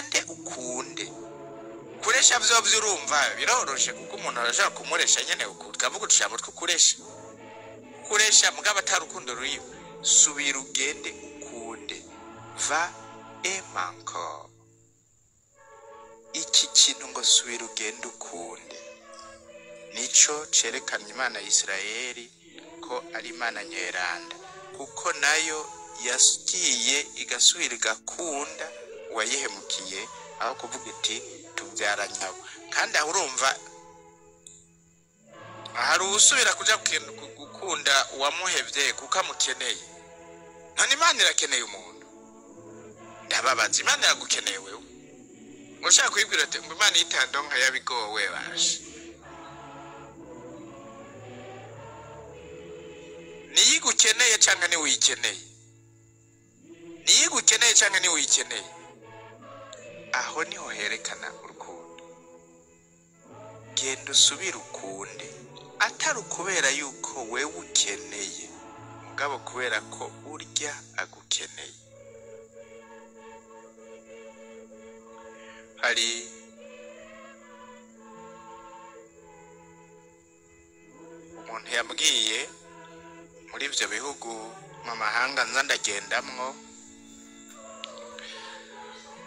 ugende ukunde. Kuresha vyo vyurumva biroroshe, kuko umuntu arashaka kumuresha nyene ukavuga utushambo tw'ukuresha kuresha, mugabo atarukundo ruriyo. Subira ugende ukunde, va aime encore. Iki kintu ngo subira ugende ukunde nico cerekana Imana ya Isirayeli ko ari Imana nyeranda, kuko nayo yagiye igasubira igakunda uwayihemukiye, aho kuvuga iti tubyara nyabo. Kandi aho urumva hari usubira kuja gukunda uwamuhevye kuko amukeneye. None Imana irakeneye umuntu? Ndababaza, Imana iragukeneye wewe? Ushaka kwibwira ati ngo Imana itandonka yabigowe bashe. Niyigukeneye canke ni uyikeneye? Niyigukeneye canke ni uyikeneye? Aho niho herekana urukundo. Genda usubire ukunde, atari ukubera yuko wewe ukeneye, mugabo kubera ko urya agukeneye. Hari umuntu yambwiye muri ivyo bihugu mu mahanga nza ndagendamwo,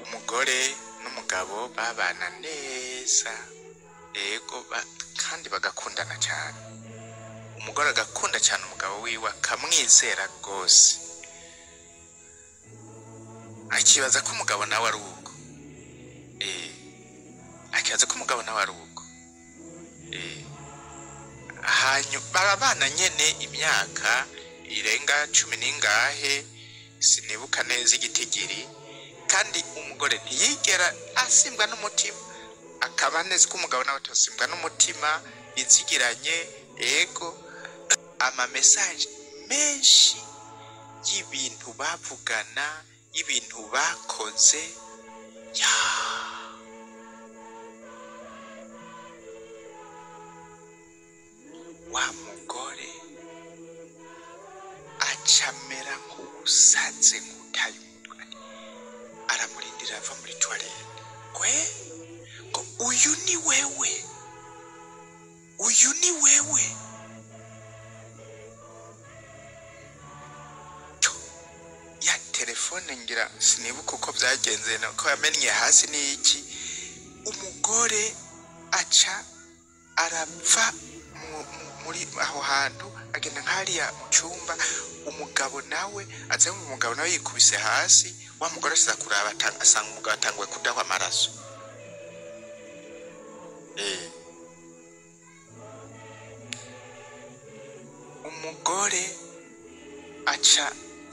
umugore n'umugabo babana neza, ego kandi bagakundana cyane. Umugore agakunda cyane umugabo wiwe, akamwizera rwose, akibaza ko umugabo nawe ari uko. Akibaza ko umugabo nawe ari uko. Hanyuma barabana nyene imyaka irenga 10 n'ingahe, sinibuka neza igitigiri, kandi umugore ntiyigera asimbwa n'umutima, akaba neza ko umugabo nawe atosimbwa n'umutima, bizigiranye. Ego, ama message menshi y'ibintu bavugana, y'ibintu bakoze, ya wa mugore acamera nk'uwusaze, nk'utaye umutwe, aramurindira ava muri toilette. Kwe ngo uyu ni wewe, uyu ni wewe. Ya telefone ngira sinibuka uko byagenze, ko yamennye hasi n'iki. Umugore aca arapfa muri aho hantu, agenda nk'hariya mu cyumba. Umugabo nawe aza, umugabo nawe yikubise hasi. Wa mugore asiza kuraba, asanga umugabo atanguye kudahwa amaraso. Umugore aca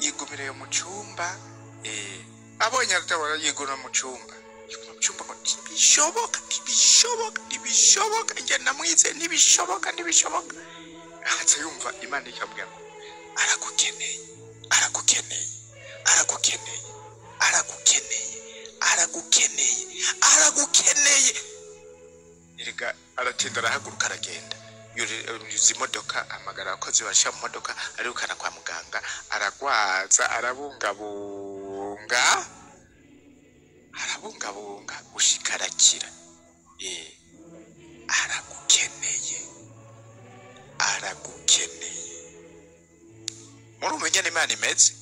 yigumira mu cyumba, abonye atabona yigumira mu cyumba, yigumira mu cyumba ngo ntibishoboka, ntibishoboka, ntibishoboka, njye namwize, ntibishoboka, ntibishoboka. Aca yumva Imana ikamubwira ngo aragukeneye, aragukeneye, aragukeneye, aragukeneye, aragukeneye, aragukeneye. Erega aratinda arahaguruka aragenda, yuriza imodoka, ahamagara abakozi bashyira mu modoka, arirukana kwa muganga, aragwaza, arabungabunga, arabungabunga gushika arakira. Aragukeneye, aragukeneye. Murumva ingene Imana imeze?